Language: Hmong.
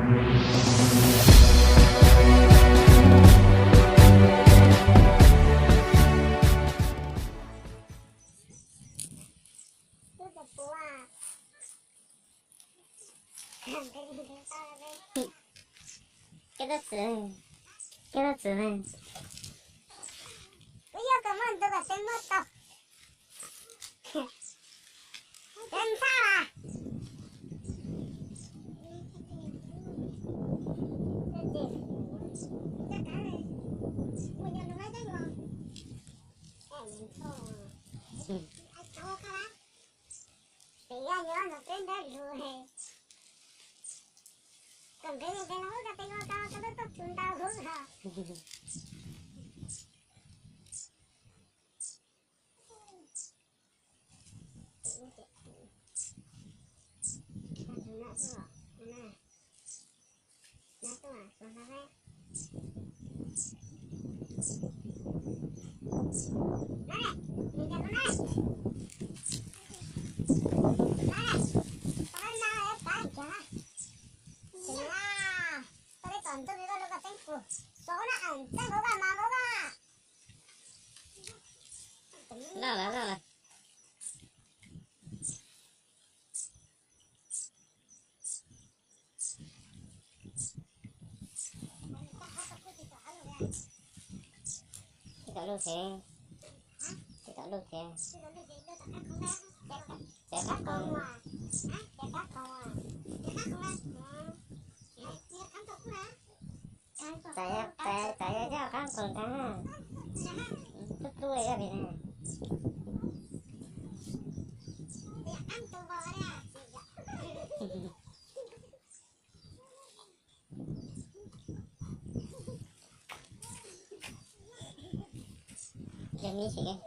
Koj tub txwv, koj tub txwv, kuv yog kom muaj ntu kom tseem muaj tau. Peb ntxhab las. Peb yog yuav ntawm peb ntawd lug, kom nqe nqe los koj peb ua koj koj lub tuaj txug ntau lub os. Loj lawm, loj lawm. Tsis tau lug thiab, tsis tau lug thiab. Ces qab qoos, tais, tais yog coj qab qoos ntag, tub tub yog vim na. Yog me sim